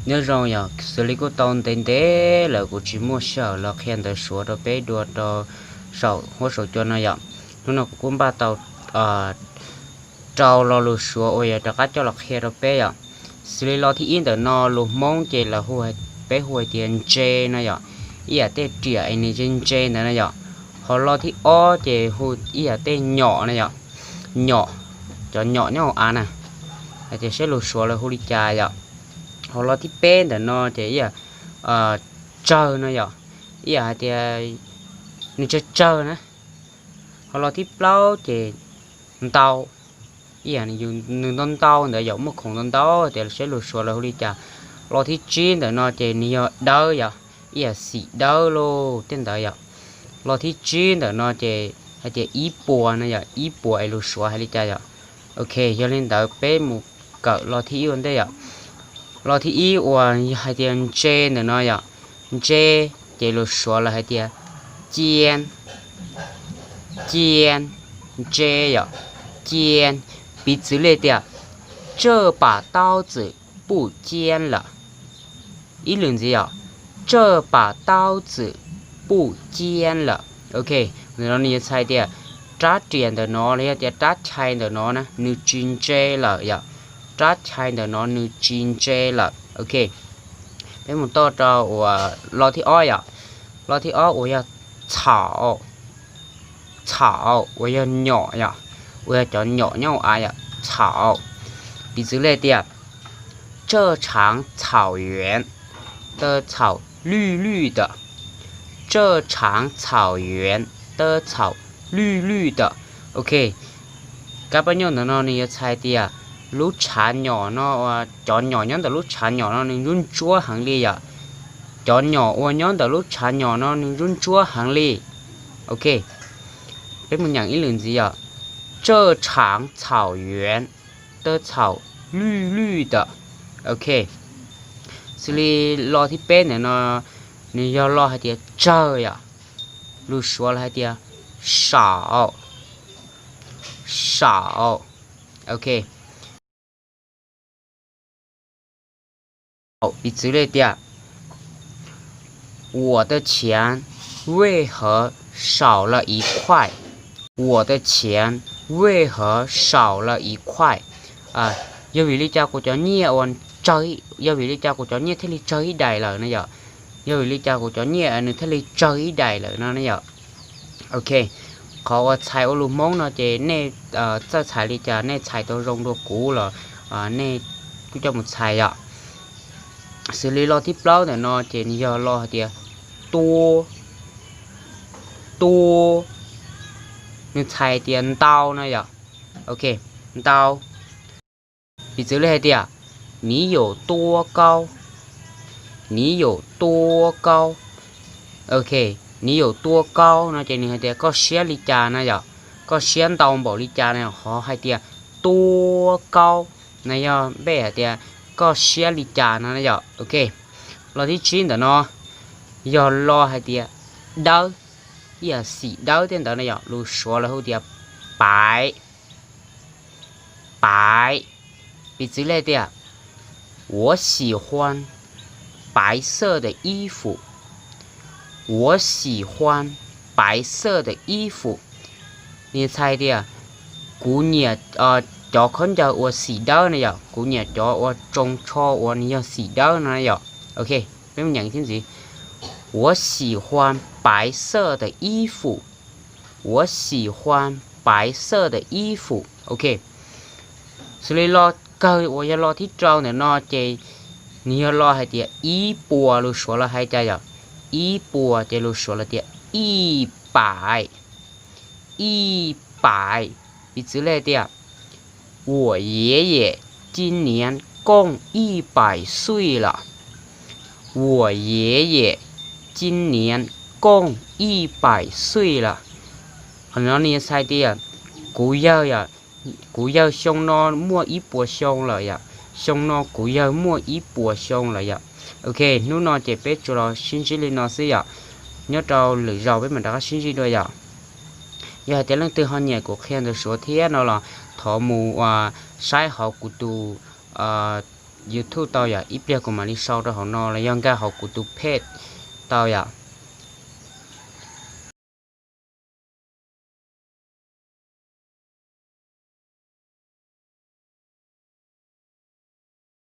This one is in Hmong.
Nyob zoo yom, xws li kuj tau ntev ntev lawm kuv tsis muaj sij hawm los qhia ntawv Suav rau peb dua rau saum huab saum cua no yom. Hnub no kuv kuj npaj tau rau lo lus Suav uas yog rov qab coj los qhia rau peb yom. Xws li lo thib ib ntawm no lus Hmoob ces lawv hu, peb hu hais tias ntse no yom, ib yam tej riam es nws ntse ntse ntawd no yom. Ho lo thib ob ces hu ib yam tej nyom no yom, nyom, cov nyom nyob hauv av na, hais tias saib lus Suav lawv hu li cas yom. Ho lo thib peb ntawm no ces ib yam tsawg no yom, ib yam hais tias nws tsawg tsawg na. Ho lo thib plaub ces ntau, ib yam nws ntau ntau ntawd yom, muaj khoom ntau ntau tias saib lus Suav lawv hu li cas. Lo thib tsib ntawm no ces nws yog dawb yom, ib yam xim dawb lauj tej ntawd yom. Lo thib tsib ntawm no ces hais tias ib puas no yom, ib puas es lus Suav hais li cas yom. Ok, yog li ntawd peb mus kawm lo thib ib ua ntej yom. Lo thib ib uas hais tias ntse ntawm no yom, ntse ces lus Suav lawv hais tias cian, cian, ntse yom, cian. Piv txwv li tias 这把刀子不尖了. Ib lwm ntxiv yom, 这把刀子不尖了. Ok, ntawm no nws yuav txhais tias rab riam ntawm no los yog tias rab chai ntawm no na nws tsis ntse lawm yom, rab chai ntawm no nws tsis ntse lawm. Ok, peb mus toj rau uas lo thib ob yom, lo thib ob uas yog txhaum, txhaum uas yog nyom yom, uas yog cov nyom nyob hauv av yom, txhaum. Piv txwv li tias 这场草原的草绿绿的, 这场草原的草绿绿的. Ok, kab paj nyoj ntawm no nws yuav txhais tias lub tshav nyom no, cov nyom nyob ntawm lub tshav nyom no nws ntsuab ntsuab heev li yom, cov nyom uas nyob ntawm lub tshav nyom no nws ntsuab ntsuab heev li. Ok, peb mus nyeem ib lwm ntxiv yom, 这场草原的草绿绿的. Ok, xws li lo thib peb ntawm no nws yog lo hais tias tsawg yom, lus Suav lawv hais tias 少, 少. Ok, piv txwv li tias 我的钱为何少了一块? 我的钱为何少了一块? Yog vim li cas kuv cov nyiaj uas tsawg, yog vim li cas kuv cov nyiaj thiaj li tsawg ib daim lawm no yom. Yog vim li cas kuv cov nyiaj nws thiaj li tsawg ib daim lawm no ne yom. Ok, qhov uas txhais ua lus Hmoob no ces nej txawj txhais li cas nej txhais tau zoo dua kuv los nej kuj coj mus txhais yom. Xws li lo thib plaub ntawm no ces nws yog lo hais tias tua, tua, nws txhais tias ntau no yom. Ok, ntau. Piv txwv li hais tias 你有多高? 你有多高? Ok, 你有多高 no ces nws hais tias koj siab li cas no yom, koj siab ntau npaum li cas no yom. Qhov hais tias 多高 no yog npej hais tias koj siab li cas no na yom. Ok, lo thib tsib ntawm no yog lo hais tias dawb, ib yam xim dawb tej ntawd no yom, lus Suav lawv hu tias paiv, paiv. Piv txwv li hais tias 我喜欢白色的衣服, 我喜欢白色的衣服. Nws txhais tias kuv nyiam cov khaub ncaws uas xim dawb no yom, kuv nyiam cov uas tsoo tsho uas nws yog xim dawb no yom. Ok, peb mus nyeem thiab ntxiv, 我喜欢白色的衣服, 我喜欢白色的衣服. Ok, xws li lo kawg uas yog lo thib rau ntawm no ces nws yog lo hais tias ib puas, lus Suav los hais cas yom, ib puas ces lus Suav los tias 一百, 一百. Piv txwv li hais tias 我爷爷今年够一百岁了, 我爷爷今年够一百岁了. Qhov no nws txhais tias kuv yawg, kuv yawg xyoo no muaj ib puas xyoo lawm yom, xyoo no kuv yawg muaj ib puas xyoo lawm yom. Ok, hnub no ces peb tsuas los sib ntsib li no xwb yom, nyob rau lwm zaus peb mam rov qab sib ntsib dua yom. Yog hais tias leej twg ho nyiam kuv qhia ntawv Suav thiab no los thov mus saib hauv kuv tus YouTube tau yom, ib pliag kuv mam li sau rau hauv no los yog nkag hauv kuv tus page tau yom.